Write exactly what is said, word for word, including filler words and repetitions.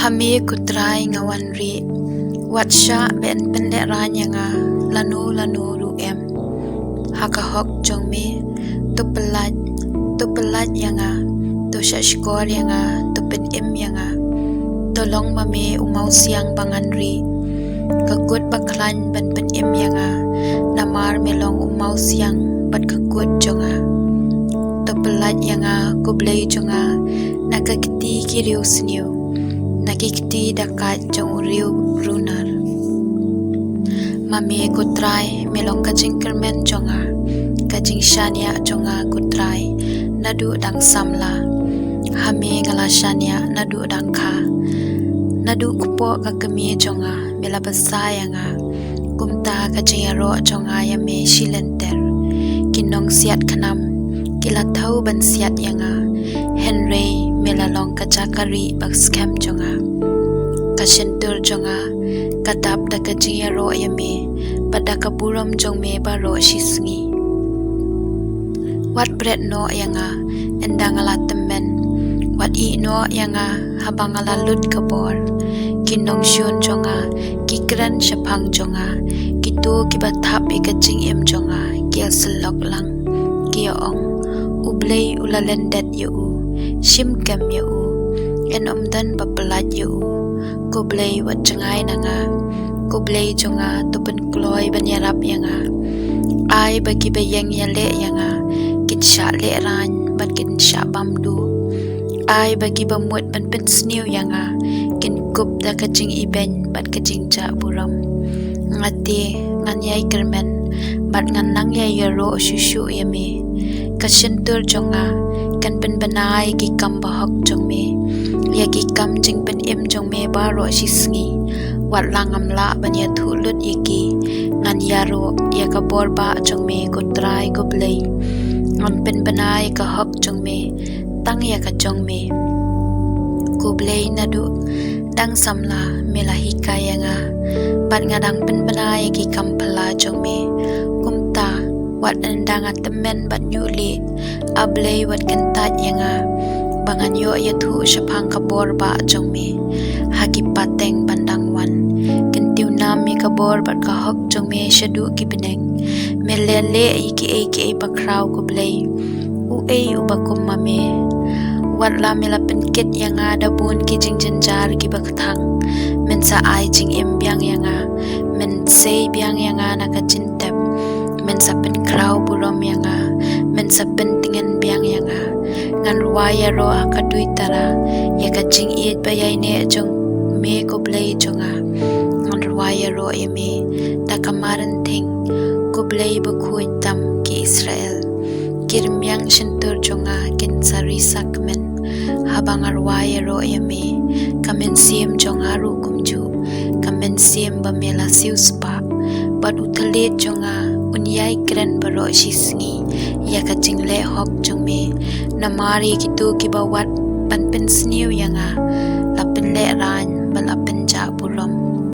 Ha me ko Trai nga wan rieh, wat shah ba yn pynlehraiñ ïa nga lano lano ruh em. Ha ka hok jong me, to pyllait, to pyllait ïa nga, to shahshkor ïa nga, to pynim ïa nga. To long ma me u mawsiang ba ngan rieh, ka kut ba khlaiñ ban pynim ïa nga, namar me long u mawsiang bad ka kut jong nga. To pyllait ïa nga ko Blei jong nga na ka kti ki riewsniew, na ki kti da kait jong u riew runar. Ma me ko Trai me long ka jingkyrmen jong nga, ka jingshaniah jong nga ko Trai, naduh dang samla. Ha me nga la shaniah naduh dang kha. Naduh kpoh ka kmie jong nga me la bsa ïa nga. Kumta ka jingïaroh jong nga ïa me shi lynter. Ki nongsiat khnam ki la thew ban siat ïa nga, hynrei me la long ka jaka rieh ba skhem jong nga. Ka shyntur jong nga ka dap da ka jingïaroh ïa me, bad da ka burom jong me baroh shi sngi. Wat bret noh ïa nga ynda nga la tymmen, wat ïeh noh ïa nga haba nga la lut ka bor. Ki nongshun jong nga ki kren shaphang jong nga, kito kiba thap ïa ka jingim jong nga ki ïasyllok lang, ki ïa ong, U Blei u la lyndet ïa u, shim kem ïa u, yn ym don ba pyllait ïa u. Ko Blei wat jngai na nga, ko Blei jong nga to pynkloi ban ïarap ïa nga. Ai ba kiba ïeng ïaleh ïa nga kin shah lehraiñ bad kin shah bam duh. Ai ba kiba mut ban pynsniew ïa nga kin kup da ka jingibeiñ bad ka jingjah burom. Nga te ngan ïai kyrmen bad ngan nang ïai ïaroh shuh shuh ïa me. Ka shyntur jong nga kan pynbna ïa ki kam bahok jong me, ïa ki kam jingpynim jong me baroh shi sngi. Wat la ngam lah ban ïathuh lut ïa ki, ngan ïaroh ïa ka bor bah jong me ko Trai ko Blei. Ngan pynbna ïa ka hok jong me tang ïa ka jong me. Ko Blei, naduh dang samla me la hikai ïa nga, bad nga dang pynbna ïa ki kam phylla jong me. Kumta wat ynda nga tymmen bad ñiuh lieh, A Blei wat kyntait ïa nga, ba ngan ïoh ïathuh shaphang ka bor bah jong me ha ki pateng ban dang wan. Kyntiew nam ïa ka bor bad ka hok jong me shaduh ki bneng. Me la leh ïa kiei kiei bakhraw ko Blei. Uei uba kum ma me? Wat la me la pynkit ïa nga da bun ki jingjynjar kiba kthang, men sa ai jingim biang ïa nga, men sei biang ïa nga na ka jingtep, men sa pynkhraw burom ïa nga, men sa pyntngen biang ïa nga. Ngan rwai ïaroh ha ka duitara ïa ka jingïeit ba ïaineh jong me ko Blei jong nga. Ngan rwai ïaroh ïa me da ka marynthieng, ko Blei bakhuid tam ki Israel. Ki rmiang shyntur jong nga kin sa risa kmen haba nga rwai ïaroh ïa me. Ka mynsiem jong nga ruh kumjuh, ka mynsiem ba me la siewspah. Bad u thylliej jong nga un ïai kren baroh shi sngi ïa ka jingleh hok jong me. Namar ïa kito kiba wad ban pynsniew ïa nga la pynlehraiñ bad la pynjah